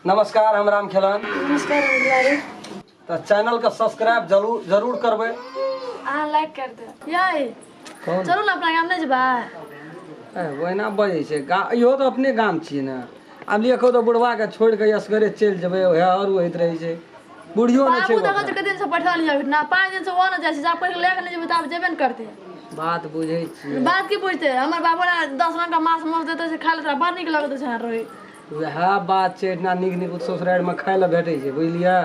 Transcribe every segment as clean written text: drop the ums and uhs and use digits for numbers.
नमस्कार, हम राम खेलन। नमस्कार, हम दुलारी। तऽ चैनल के सब्सक्राइब जरूर जरूर करबै। अहाँ लाइक कर दे यै। कौन? चलू ने, अपना गाम नहि जेबै? ए, ओहिना बजै छै गा, इहो तऽ अपने गाम छियै ने। आब लिखो तऽ बुढ़वा के छोड़ि कऽ असगरे चलि जेबै, उएह आओर होइत रहै छै, बुढ़ियो नहि छै। बाबू देखो ओकरा। छै, कते दिन से बैठल यऽ ना, 5 दिन से ओ नहि जाइ छै। जा पढ़ि लए कऽ नहि जेबै तऽ आब जेबे ने करतै। बात बुझै छियै। बात की बुझतै? हमर बाबू ने 10 रंग के माछ मांस देतै से खा लेतै, बड़ नीक लगैत छै रोहि। उएह बात छै, इतना नीक नीक ससुरारिमे खाय लए भेटै छै, बुझलियै?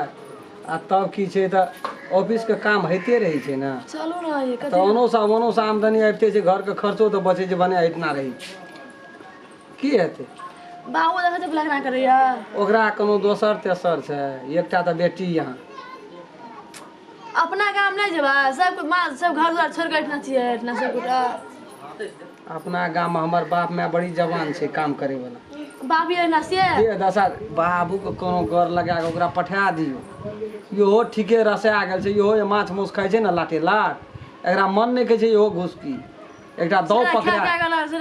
आ तब की छै तऽ ऑफिसके काम होइते रहै छै ने। चलू ने ये। तऽ कथी? ओनोसँ ओनोसँ आमदनी आबिते छै, घरके खर्चो तऽ बचै छै। भने एहिठिना रहै छै, की हेतै? बाबू देखै छै लगना करैया। ओकरा कोनो दोसर तेसर छै? एकटा तऽ बेटी यहाँ। अपना गाम नहि जेबै? सब माँ सब घर दुआर छोड़ि कऽ एहिठिना छियै, एहिठिना सब गोटा। अपना गाममे हमर बाप माय बड़ी जवान छै काम करे वाला। बाबी एहिना से दे दशा बाबूके कोनो गर लगा कऽ ओकरा पठा दियौ। इहो ठीके रसा गेल छै। इहो जे माछ माउस खाइ छै ने लाटे लाट, एकरा मन नहि कहै छै। इहो घुसकी एकटा दौ खा पकड़ा खा गेल से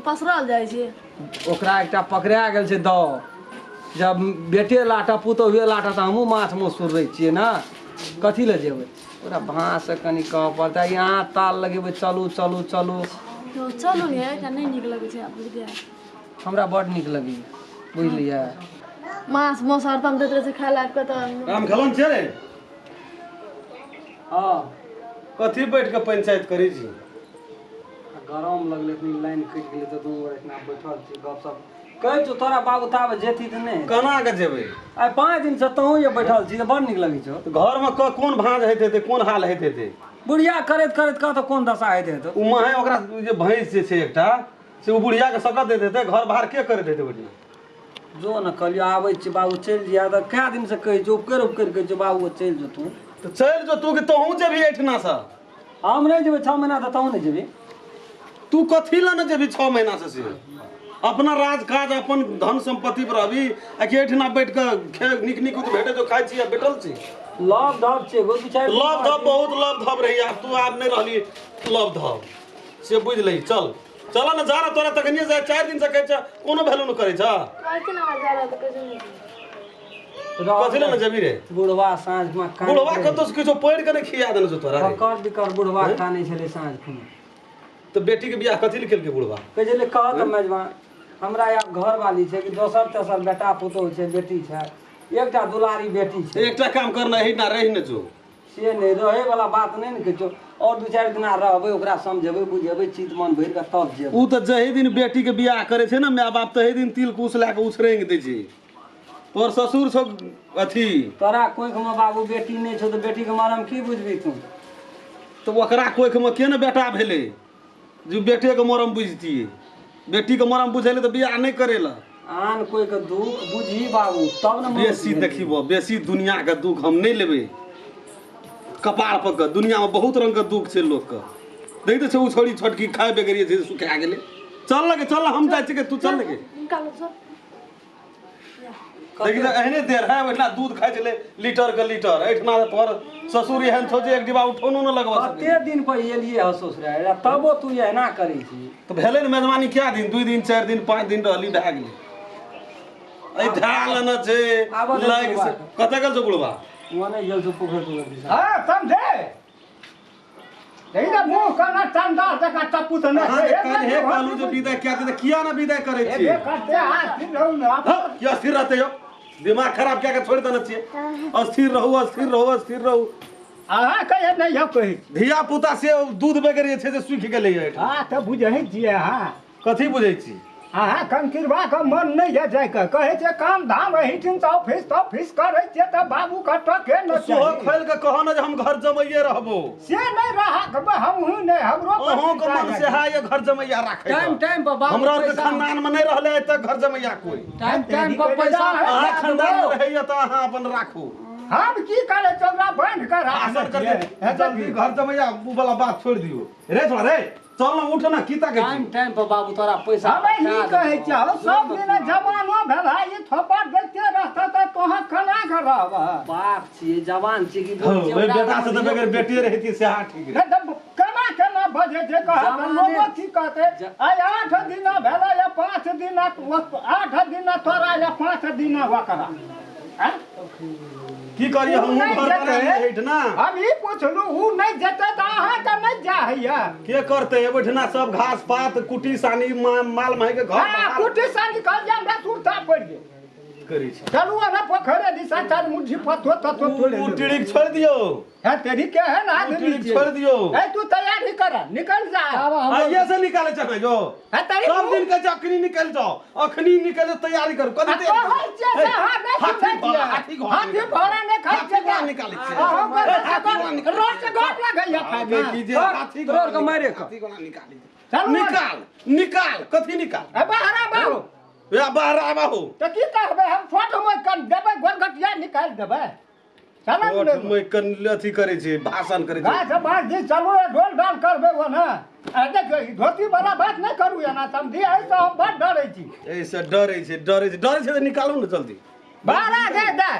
पसरल जाइ छै। ओकरा एकटा पकड़ा गेल छै दौ। जब बेटे लाटा पुतोहुए लाटा तऽ हमहूँ माछ माउस सुररै छियै ने, कथी लए जेबै? ओकरा भाँसँ कनि कहऽ पड़तै। यहाँ ताल लगेबै, चलू चलू चलू। यौ, चलू ने, एहिठिना नहि नीक लगै छै आब, बुझलियै? हमरा बड्ड नीक लगैए, बुझलियै? माछ मांस हरदम दैत रहै छै खाय लए कऽ तऽ। राम खेलन छै रे? हँ। कथी बैठ के पंचायत करै छी? गरम लगलै, एखनी लाइन कटि गेलै तऽ दुनू गोरे एहिठिना बैठल छी, गपशप कहै छौ। तोरा बाबू ताबे जेती तऽ नहि? केना के जेबै? आइ 5 दिनसँ तहूँ जे बैठल छी तऽ बड़ नीक लगै छौ। तऽ घरमे कोन भाँज होइत हेतै, कोन हाल होइत हेतै? बुढ़िया करैत करैत कह तऽ कोन दशा होइत हेतौ। ओ माहे ओकरा जे भैंस जे छै एकटा, से ओ बुढ़िया के सकत दैत हेतै। घर बाहर के करैत हेतै ओहिठिना? जो ने, कहलियौ आबै छी बाबू, चलि जइहा तऽ कए दिनसँ कहै छौ, उपकरि उपकरि कहै छौ, बाबू चलि जो तू। तऽ चलि जो तू कि तोहूँ जेबही एहिठिनासँ? हम नहि जेबै 6 महीना तऽ तहूँ नहि जेबही। तू कथी लए ने जेबही 6 महीनासँ? से अपना राज काज अपन धन सम्पत्ति पर रहबी आ कि एहिठिना बैठ कऽ खे नीक नीक भेटै जो खाइ छी आ बैठल छी? लव धब छै एगो दू चारि। लव धब, बहुत लव धब रही। आब तू आब नहि रहली लव धब, से बुझि लही। चल चल ने, जा ने। तोरा तखनिए से 4 दिन से कहै छ, कोनो वैल्यू नहि करै छ। कहै ने जा रहा तऽ कहै छै। कथी लए ने जेबी रे? बुढ़वा साँझमे कानै। बुढ़वा कतौ से किछो पढ़ि कऽ नहि खिया देने छौ तोरा रे? ककर बिकर बुढ़वा कानै छलै साँझ खुना। तऽ बेटीके बियाह कथी लए केलकै बुढ़वा? कहै छलै, कह तऽ मेजबान, हमरा आब घरवाली छै कि दोसर तेसर बेटा पुतोहु छै? बेटी छै, एकटा दुलारी बेटी छै। एकटा काम करना, एहिना रहि ने जो। से नहि रहै वाला बात नहि ने कहै छौ। आओर दू चारि दिना रहबै, ओकरा समझेबै बुझेबै, चित मन भरि कऽ तब जेबै। ओ तऽ जही दिन बेटीके बियाह करै छै ने माय बाप, तही दिन तिल कुश लए कऽ उसरंगि दै छै। तोहर ससुर छौ अथी। तोरा कोखिमे बाबू बेटी नहि छौ तऽ बेटीके मरम की बुझबी तू? तऽ ओकरा कोखिमे के ने बेटा भेलै जे बेटेके मरम बुझतियै? बेटीके मरम बुझेलै तऽ बियाह नहि करेला। आन कोइके दुख बुझही बाबू, तब ने मरम बेसी बुझेतै। देखिबो, बेसी दुनियाके दुख हम नहि लेबै कपार पर के। दुनियामे बहुत रंगके दुख छै लोकके। देखै तऽ छै, ओ छौड़ी छोटकी खाय बेगरिए छै, सुखा गेलै। चल लगे, चल, हम जाइ छियै, तू चल लगे। निकालो सब। देखी तऽ एहने देर है, ओहिठिना दूध खाइ छलै लीटर के लीटर, एहिठिना तऽ तोहर ससुर एहन छौ जे एक डिब्बा उठौनो नहि लगबऽ सकै। कते दिन पर एलियै हँ ससुरारि आ तबो तू एना करै छी? तऽ भेलै ने मेजबानी, कए दिन, 2 दिन, 4 दिन, 5 दिन रहली, भए गेलै। एहि धए लेने छै। आबऽ दे। लागि बुढ़बा से। के। कतऽ गेल छौ बुढ़बा? ओ नहि गेल छौ पोखरि तोखरि दिसा। हाँ, समझे नहीं ना, मुंह करना चंदा जका टप्पू से नहीं। अहाँके काल्हे कहलहुँ जे विदाइ कए दे, तऽ किया ने विदाइ करै छियै? करते हाथ फिर रहू ना। हँ, की अस्थिर रहतै यौ? दिमाग खराब कए के छोड़ि देने छियै। अस्थिर रहू, अस्थिर रहू, अस्थिर रहू। अहाँ कहिए नहीं हम कहै। धिया पुता से दूध बगैर जे छै से सूखि गेलै एहिठाम। हाँ तऽ बुझै छियै अहाँ। कथी बुझै छी? अहाँ कंकिरबा के मन नहि यऽ जाइके, कहै छै काम धाम एहिठिन तऽ ऑफिस तॉफिस करै छियै तऽ बाबू के टके न सोहो चाही। खोलि कऽ कहऽ ने जे हम घर जमैये रहबो। से नहि रहक, हमहूँ नहि, हमरो पर अहूँके चिन्ता मन यऽ। सेहा यऽ घर जमैया राखै। टाइम टाइम पर बाबू हमरा आरके पैसा खानदान मे नहि रहलै आइ तक घर जमैया कोइ। टाइम टाइम पर पैसा अहाँ खानदान मे रहैया तऽ अहाँ अपन राखू। हम की करै छी, ओकरा बान्हि कऽ आसन राखने करके छियै। जल्दी घर जमैया उ वाला बात छोड़ि दियौ रे। छोड़ा रे, चल ना, उठ ना, की ताकै टाइम छी? टाइम पर बाबू तोरा पैसा हमे ई पठा कहै देबौ। छियौ, सब दिन जमानो भेला ई थोपड़ दैते रहतौ तऽ तोहाँ केना कऽ रहबह? बाप छियै, जवान छियै कि हौ, बूढ़ छियै, ओहि ओकरा बेटा से तऽ बगैर बेटे रहितियै सेहा ठीक रहै। नहि तऽ केना केना बजै। बजै छै कहत जमाने- लोगो की कहतै आइ 8 दिना भेलै या 5 दिना 8 दिना तोरा या 5 दिना ओकरा आँय? की करिए उ हम नहि घर जेतै। बना हेठ ना हम ई पुछलू उ नहि जेतै तऽ अहाँके नहि जा होइया के करते ओहिठिना सब घास पात कुटी सानी माल माही के घर हाँ बहाल कुटी सानी कहलियै हमरा सुरता पड़ि गेल करै छै चलू ओना पोखरे दिशा चार मुट्ठी पथो तथो तोड़े उ टिड़िक छोड़ दियौ है तेरी के है ना उ आदमी टिड़िक छियै। छोड़ दियौ ए तू तैयारी कर निकल जा आब हम आइए से निकाले चाहे जो है तेरी सब दिन के अखनी निकल जाओ अखनी निकल जाओ तैयारी करू कथी आ कहै छियै से अहाँ नहि हाथी सुनै घोड़ा छियै। हाथी घोड़ा हाथी घोड़ा नहि खाइ हाथी छियै घोड़ा निकालै छियै अहाँ के हाथी घोड़ा निकालै रोज गप लगैया खाइमे की जे हाथी घोड़ा तोहर के मारे के। हाथी घोड़ा निकालै छै। चलू निकाल निकाल कथी निकाल ए बाहर आबू या बाहर आबा हो तऽ की कहबै हम छोट मे कन देबै गोलघटिया निकालि देबै चलऽ ने कोर्ट में कन अथी करै छै भाषण करै छै गाछ बाँस दिस चलू ढोल ढाल करबै ओना आ देखियौ ई धोती वाला बात नहि करू एना समझी एहिसँ हम बड डरै छी एहिसँ डरै छै डरै छै डरै छै तऽ निकालू ने जल्दी बारह दे दे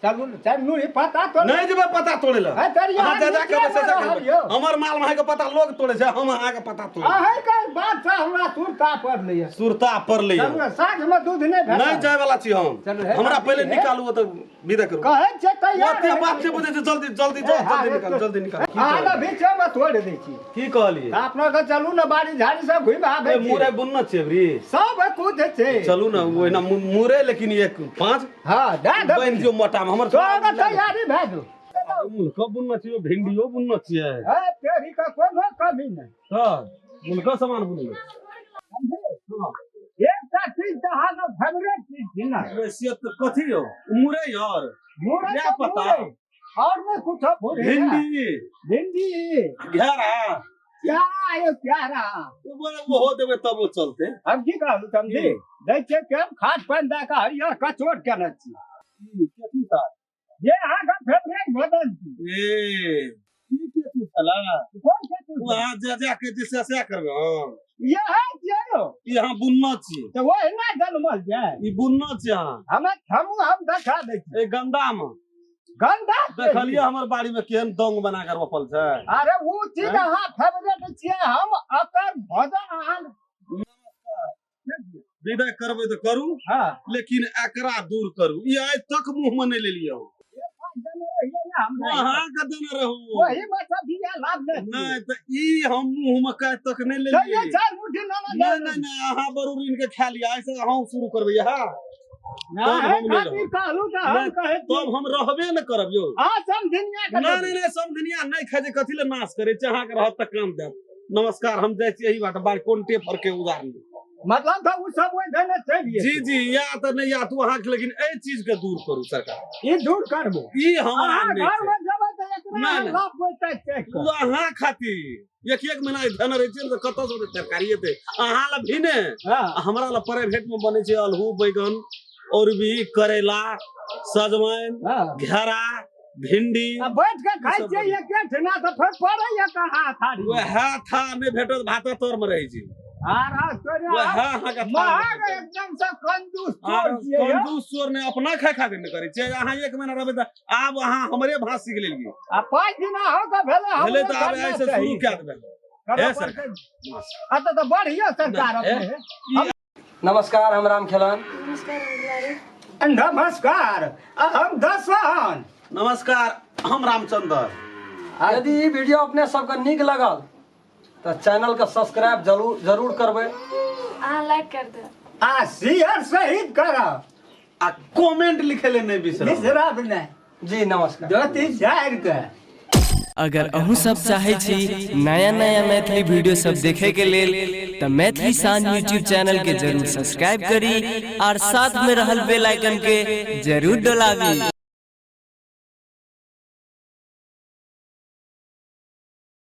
चलू ने चल नूरी पता तो नहीं जेबै पता तोड़े लए है तोरी अहाँ जा जा के अहाँ बस ऐसा नीचे मे करबै। रहब यौ। हमर माल माहे के पता लोग तोड़े छै हम अहाँ के पता तोड़े अहींके बात से हमरा सुरता पड़लै सुरता पड़लै चलू ने, साँझमे दूध नहि भेटल नहीं जाय वाला छी हम चलू, हे हमरा बाबू, पहिले हे। निकालू तऽ विदा करू कहै छै तैयार ओते रहै बात छी। छै बुझै छै जल्दी जल्दी ए, जाओ हाँ, जल्दी निकाल जल्दी निकाल की अहाँ कहलियै? ने बीचेमे तोड़ि दै छी की कहलियै तऽ अपना के चलू ने बाड़ी झाड़ी सब घुमि आबै ए, छी मुरै बुनना छियै अबरी सब कुछ छै चलू ने ओहिना मुरै लेकिन एक पाँच हाँ दए देबै बनि दियौ मोटा मे हमर तोरा तैयारी भए जो मुलको बुनना छियै भिंडियो बुनना छियै हे तेरी के कोनो कमी नहि तऽ मुलको सामान बुनबै एकटा चीज तऽ अहाँके फेवरेट चीज छी ने से तऽ कथी यौ मुरै और मुरै क्या तऽ पता? मुरै। और नहीं कुछ भूल भिंडी भिंडी घेरा क्या यो प्यारा ओहो देबै तब ओ चलते हम की कहलू समझी दै छियै केम खाद पानि दए कऽ हरियर कचोट केने छी कथी साग जे अहाँके फेवरेट भोजन छी ए की केतु छला कोन केतु ओ अहाँ जा जा के जे से से करबै हम इएह छियै यौ ई अहाँ बुनना छी तऽ ओहिना जनमल छै ई बुनना छी अहाँ हमे हमहूँ हम देखा दै छी ए गन्दा मे गन्दा छै। देखलियै हमर बाड़ी में केहन दंग बना के रोपल छै अरे उ चीज अहाँ फेवरेट छियै हम अकर भोजन अहाँ विदा करबै तऽ करू हाँ लेकिन एकरा दूर करू ई आइ तक मुंह में नहि लेलियै हम। देने रहियै ने हमरा अहाँके देने रहू ओही में सब बिया लाभ नहि नहि तऽ ई हम मुंह में काज तक नहि तैयो लेलियै चारि मुट्ठी नाना नहि नहि नहि अहाँ बरू ऋण के खा लिअ आइ से अहूँ शुरू करबै यहाँ तब हम नहि खातिर कहलू तऽ हम नहि, कहै छी तब हम रहबे नहि करब यौ अहाँ समधिनिया के नहि नहि नहि समधिनिया नहि खाइ छै कथी लए नाश करै छै अहाँके रहत तऽ काम देत नमस्कार हम जाइ छी एही बाट बार कोनटे पर के उदाहरण मतलब तऽ ओ सब ओहि देने चलि जी जी या तऽ नहि या तू अहाँके लेकिन एहि चीज के दूर करू सरकार ई दूर करबो ई हमरा अहाँ नहि घर छै। में जेबै तऽ एकरा नहि, नहि। लाभ होइतै चेक ओ अहाँ खातिर एक एक महीना धन रहै छै ने तऽ कतऽ से ओते तरकारी एतै अहाँ लए भी ने हां आ हमरा लए प्राइवेट में बनै छै अल्हू बैगन और भी करैला सजमनि हां घेरा भिंडी आ बैठ के खाइ सब छियै एके ठिना तऽ फेर पड़ैया कहाँ थारी वएह था नहि भेटत भाते तर में रहै छै आर आश्चर्य वएह अहाँके था नहि महाग भेटत। एकदम से कंजूस आर चोर छियै यौ। कंजूस चोर नहि अपना खाय खातिर नहि करै छै अहाँ एक महीना रहबै तऽ आब अहाँ हमरे भात सीख लेलियै आ 5 दिन अहाँके भेलै भेलै हमरो तऽ आब करना एहिसँ चाही। शुरू कए देबै करऽ हे पड़तै। अच्छा तऽ बढ़िया सरकार अपने नमस्कार हम राम खेलन नमस्कार हम दुलारी नमस्कार आ हम दसन नमस्कार हम रामचंद्र यदि ई वीडियो अपने सबके नीक लगल तऽ चैनलके सब्सक्राइब जरूर जरूर करबै अहाँ लाइक कर दे आ शेयर सहित करब आ कमेंट लिखे ले नहि बिसरब बिसरब नहि जी नमस्कार धोती झाड़ि कऽ अगर अहूँ सब चाहै छी नया नया मैथिली वीडियो सब देखे के लेल तऽ मैथिली शान यूट्यूब चैनल के जरूर सब्सक्राइब करी और साथ में रहल बेल आइकन के जरूर डोलाबी।